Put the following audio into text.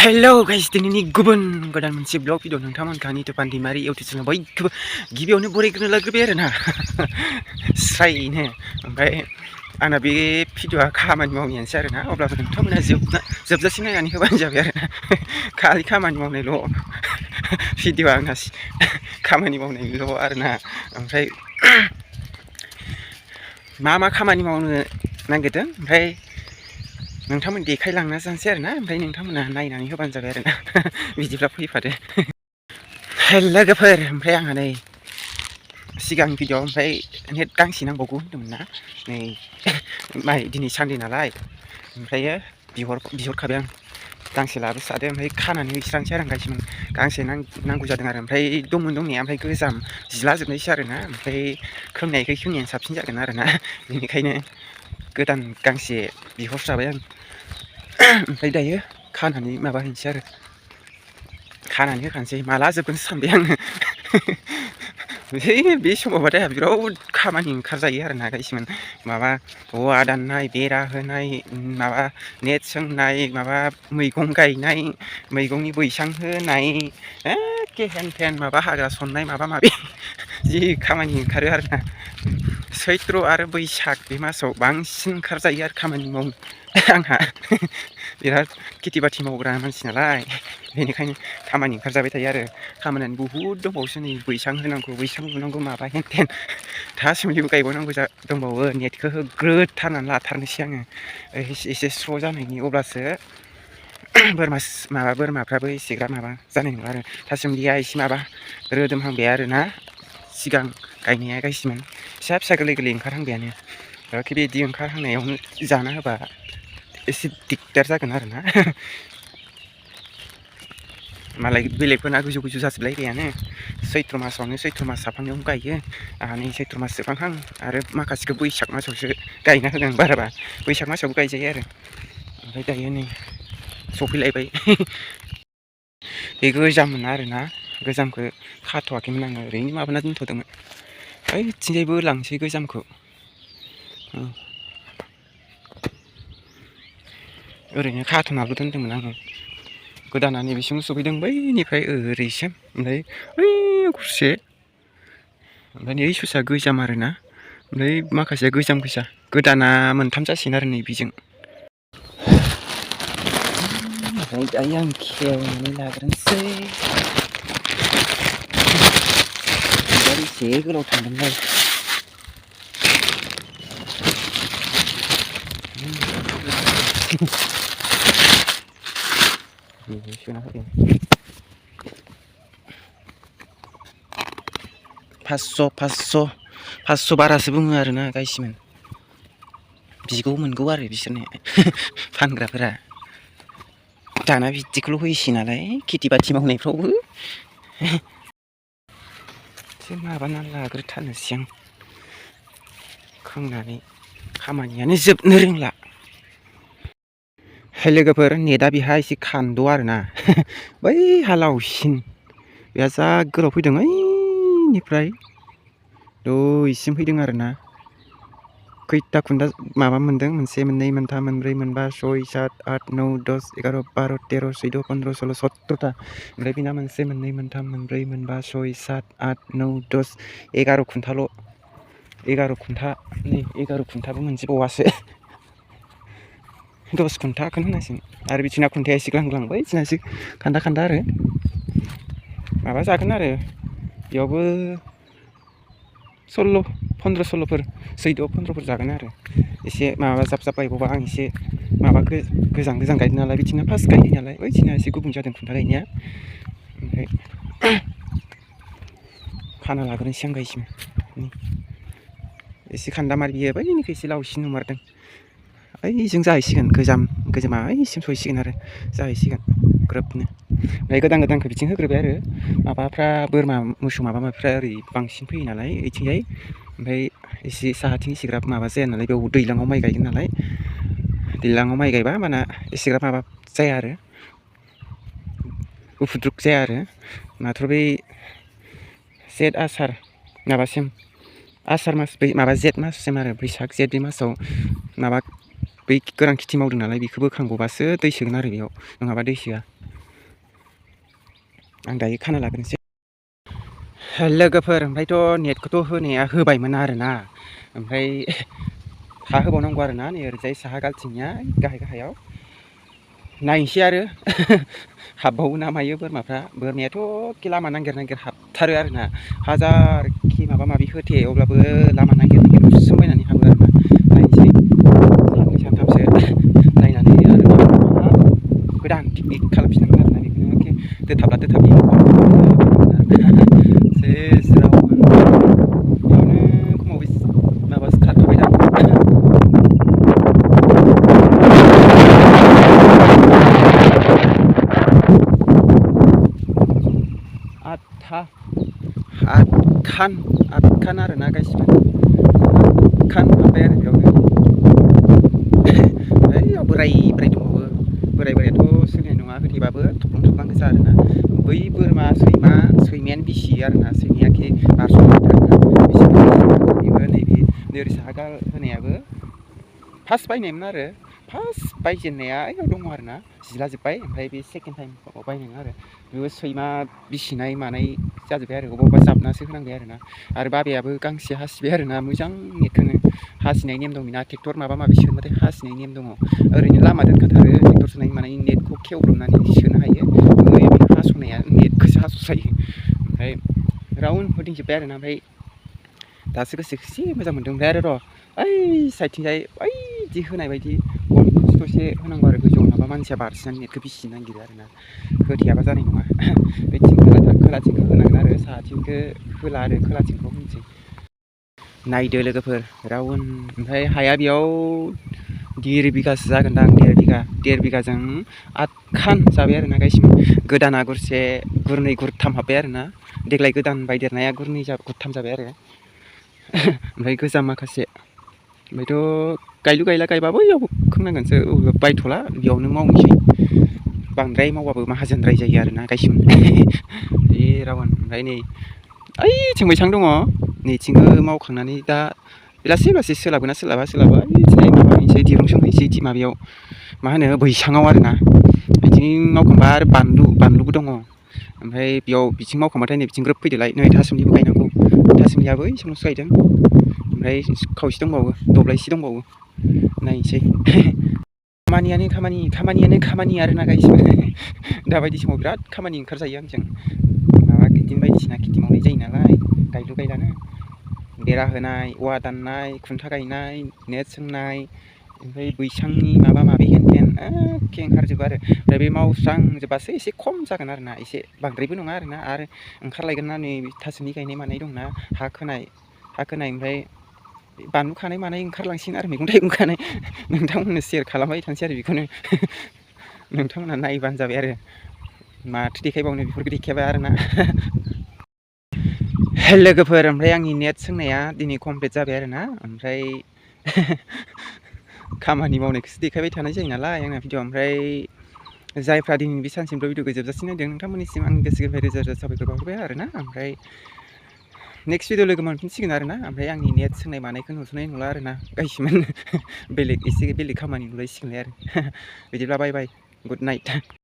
hello guys दिनैनि गुबुन गोदान मोनसे ब्लग भिडिअ नोंथांमोनखौ आंनि टुपान दैमारि इउटुब चेनेल बयखौबो गिबियावनो बरायग्रोनो लाग्रोबाय आरोना स्रायनो ओमफ्राय आंना बे भिडिअआ खामानि मावनायानोसै आरोना अब्लाबो नोंथांमोना जोबजासिम नायनानै होबानो जाबाय आरोना खालि खामानि मावनायल' भिडिअआ आंना खामानि मावनायल' आरोना ओमफ्राय मा खामानि मावनो नागिरदों ओमफ्राय नोंथांमोन देखायलांना जानोसै आरोना ओमफ्राय नोंथांमोना नायनानै होबानो जाबाय आरोना बिदिब्ला फैफादो लोगोफोर ओमफ्राय आंहा नै सिगां भिडिअ ओमफ्राय नेट गांसे नांबावगौ होनदोंमोन ना नै दिनै सानदे नालाय ओमफ्रायो बिहरखाबाय आं गांसे लाबोस्रादो ओमफ्राय खानानै हैस्रानोसै आरो आं गांसे नांगौ जादों आरो ओमफ्राय दंमोन दंनाया ओमफ्राय गोजाम जिलाजोबनायसै आरोना ओमफ्राय खोंनायानो साबसिन जागोन आरोना बेनिखायनो गोदान गांसे बिहरस्राबाय आं ओमफ्राय दायो खानानै माबाहैनोसै आरो खानानै होखानोसै माला जोबगोनसो सानबाय आङो बे समावबाथाय आंहा बिराद खामानि ओंखारजायो आरोना गाइसमोन माबा औवा दाननाय बेरा होनाय माबा नेट सोंनाय माबा मैगं गायनाय मैगंनि बैसां होनाय एखे हेन थेन माबा हाग्रा सननाय माबा माबि जि खामानि ओंखारो आरोना सैत्र आरो बैसाग बे मासाव बांसिन ओंखारजायो आरो खामानि मावनो आंहा बिराद खेथि बाथि मावग्रा मानसि नालाय बेनिखायनो खामानि ओंखारजाबाय थायो आरो खामानियानो बुहुद दंबावोसो नै बैसां होनांगौ बैसां लुनांगौ माबा हेन थेन थासुमलिबो गायबावनांगौ दंबावो नेटखौ होग्रोथारनानै लाथारनोसै आङो एसे स्र' जानायनि अब्लासो बोरमाफ्राबो एसेग्राब माबा जानाय नङा आरो थासुमलिया एसे माबा रोदोमहांबाय आरोना सिगां गायनाया गायसिमोन फिसा गोरलै ओंखारहांबायानो बिदि ओंखारहांनायावनो जाना होबा एसे दिगदार जागोन आरोना मालाय बेलेगफोरना गोजौ जाजोबलायबायानो सैत्र मासावनो सैत्र मास हाबहांनायावनो गायो आंहा नै सैत्र मास जोबहांहां आरो माखासेखौ बैसाग मासावसो गायना होदों बाराबा बैसाग मासावबो गायजायो आरो ओमफ्राय दायो नै सफैलायबाय बे गोजाममोन आरोना गोजामखौ खाथ'वाखैमोन आङो ओरैनो माबाना दोनथ'दोंमोन ओइथिंजायबो लांसै गोजामखौ ओरैनो खाथ'नाबो दोनदोंमोन आङो गोदाना नैबेसिम सफैदों बैनिफ्राय ओरैसिम ओमफ्राय ओइ गुसे ओमफ्राय नै ससेया गोजाम आरोना ओमफ्राय माखासेया गोजाम गोदाना मोनथाम जासिगोन आरो नै बेजों ओमफ्राय दायो आं खेवनानै लाग्रोनोसै एसे गोलाव थांदोंलाय सोना होदों 500 बारासो बुङो आरोना गाइसमोन बिगौ मोनगौ आरो बिसोरनो फानग्राफोरा दाना बिदिखौल' होयोसै नालाय खेथि बाथि मावनायफ्रावबो एसे माबानानै लाग्रोथारनोसै आं खोंनानै खामानियानो जोबनो रोंला लोगोफोर नेटआ बेहा एसे खान्द' आरोना बै हालावसिन बेहा जा गोलाव फैदों ओइनिफ्राय दयसिम फैदों आरोना खैथा खुन्था माबा मोन्दों 1 2 3 4 5 6 7 8 9 10 11 12 13 14 15 16 17टा ओमफ्राय बिना 1 2 3 4 5 6 7 8 9 10 11 खुन्थाल' 11 खुन्था नै 11 खुन्थाबो मोनजोबावासो 10 खुन्थाखौनो होनांसिगोन आरो बिथिंना खुन्थाया एसे ग्लांबाय बिथिंनासो खान्दा आरो माबा जागोन आरो बेयावबो 15-16फोर 14-15फोर जागोन आरो एसे माबा जाब गायबावबा आं एसे माबा गोजान गायदों नालाय बिथिंना फार्स्ट गायनाय नालाय बिथिंना एसे गुबुं जादों खुन्था गायनाया ओमफ्राय खाना लाग्रोनोसै आं गायसिम एसे खान्दामार बियो बैनिखौ एसे लावसिन नुमारदों ओइजों जाहैसिगोन गोजामा ओइसिम सहैसिगोन आरो जाहैसिगोन ग्रोबनो ओमफ्राय गोदानखौ बिथिं होग्रोबाय आरो माबाफ्रा बोरमा मोसौ माबा माबिफ्रा ओरै बांसिन फैयो नालाय ओइथिंजाय ओमफ्राय एसे साहाथिं एसेग्राब माबा जाया नालाय बेयाव दैज्लाङाव माइ गायगोन नालाय दैज्लाङाव माइ गायबा माना एसेग्राब माबा जाया आरो उफुद्रुग जाया आरो माथ्र' बै जेठ आसार माबासिम आसार मास बै माबा जेठ माससिम आरो बैसाग जेठ बे मासाव माबा बै गोरान खेथि मावदों नालाय बेखौ बोखांगौबासो दै सोगोन आरो बेयाव नङाबा दै सोआ आं दायो खाना लाग्रोनोसै लोगोफोर ओमफ्रायथ' नेटखौथ' होनाया होबायमोन आरोना ओमफ्राय हा होबावनांगौ आरोना नै ओरैजाय साहा गालथिंनिया गाहायाव नायनोसै आरो हाबबावो ना मायो बोरमायाथ' लामा नागिर हाबथारो आरोना हाजारखि माबा माबि होथे अब्लाबो लामा नागिर उसुमबायनानै हाबो आरोना नायनोसै साननै सानथामसो नायनानै आरो गोदान टेकनिक खालामफिननांगोन आरोना बेखौनो दोथाबला दोथाबि सेस रावन बेयावनो खमावबो माबासो खारखाबाय दा आठखान आरोना गासिबो आठखान हाबबाय आरो बेयावनो ओइ बोराय दंबावो बोरायाथ' सोलिनाय नङा होथेबाबो थब्लं गोजा आरोना बै बोरमा सैमायानो बिसि आरोना सैमायाखि बारस'बाय आरोना बेबो नैबे ओरै साहा होनायाबो फार्स्ट बायनायमोन आरो फार्स्ट बायजेननाया ओइयाव दङ आरोना जिलाजोब्बाय ओमफ्राय बे सेकेन्ड टाइम बायनाय आरो बेबो सैमा बिसिनाय मानाय जाजोब्बाय आरो अबेबा जाबनासो होनांबाय आरो बाबायाबो गांसे हासिबाय आरोना मोजां नेटखौनो हासिनाय नेम दं बेना ट्रेक्टर माबा माबि सोनोबाथाय हासिनाय नेम दङ ओरैनो लामा दोनखाथारो ट्रेक्टर सोनाय मानाय नेटखौ खेवब्रबनानै सोनो हायो ओइ बे हास'नाया नेटखौसो हास'सायो ओमफ्राय राउन्ड होदिंजोब्बाय आरोना ओमफ्राय दासो गोसोखौ एसे मोजां मोनदों ओमफ्राय आरो ओइ साइडथिंजाय ओइदि होनाय बायदि दसे होनांगौ आरो गोजौआव नङाबा मानसिया बारसिनानै नेटखौ बिसिनो नागिरो आरोना होथेयाबा जानाय नङा बैथिं खोलाथिंखौ होनांगोन आरो साहाथिंखौ होला आरो खोलाथिंखौ होनोसै नायदो लोगोफोर राउन्ड ओमफ्राय हाया बेयाव 1.5 बिगासो जागोनदां 1.5 बिगाजों 8खान जाबाय आरोना गासिबो गोदाना गुरनै गुरथाम हाबबाय आरोना देग्लाय गोदान बायदेरनाया गुरथाम जाबाय आरो ओमफ्राय गोजाम माखासे ओमफ्रायथ' गायलु गायला गायबाबो बेयावबो खोंनांगोनसो बायथ'ला बेयावनो मावनोसै बांद्राय मावबाबो माहाजोनद्राय जायो आरोना गायसिम बे राउन्ड ओमफ्राय नै ओइथिं बैसां दङ नैथिंबो मावखांनानै दा बेलासि सोलाबगोन ना सोलाबा माबानोसै दिरुं सोंहैनोसै माबायाव मा होनो बैसाङाव आरोना बिथिं मावखांबा आरो बानलुबो दङ ओमफ्राय बेयाव बिथिं मावखांबाथाय नै बिथिं ग्रोब फैदोलाय नै थासुमलिबो गायनांगौ थासुमलियाबो एसेबांसो गायदों ओमफ्राय खावसे दंबावो दब्लायसे दंबावो नायनोसै खामानियानो आरोना गायसिबो दाबायदि समाव बिराद खामानि ओंखारजायो आंजों माबा बिदिनो बायदिसिना खेथि मावनाय जायो नालाय गायलु गायलानो बेरा होनाय औवा दाननाय खुन्था गायनाय नेट सोंनाय ओमफ्राय बैसांनि माबा माबि हेन एखे ओंखारजोबो आरो ओमफ्राय बे मावस्रांजोबासो एसे खम जागोन आरोना एसे बांद्रायबो नङा आरोना आरो ओंखारलायगोन ना नै थासुमलि गायनाय मानाय दंना हा खोनाय ओमफ्राय बानलु खानाय मानाय ओंखारलांसिगोन आरो मैगं थाइगं खानाय नोंथांमोननो सेयार खालामबाय थानोसै आरो बेखौनो नोंथांमोनहा नायबानो जाबाय आरो माथो देखायबावनो बेफोरखौ देखायबाय आरोना लोगोफोर ओमफ्राय आंनि नेट सोंनाया दिनै कमप्लिट जाबाय आरोना ओमफ्राय खामानि मावनायखौसो देखायबाय थानाय जायो नालाय आंना भिडिअ ओमफ्राय जायफ्रा दिनै बे सानसिमल' भिडिअखौ जोबजासिम नायदों नोंथांमोननिसिम आंनि गोसो गोरबोनिफ्राय रोजा रोजा साबायखर बावहरबाय आरोना ओमफ्राय नेक्स्ट भिडिअ लोगो मोनफिनसिगोन आरोना ओमफ्राय आंनि नेट सोंनाय मानायखौ नुथ'नाय नंला आरोना गायसिमोन बेलेग खामानि नुलायसिगोनलाय आरो बिदिब्ला बाय बाय गुड नाइट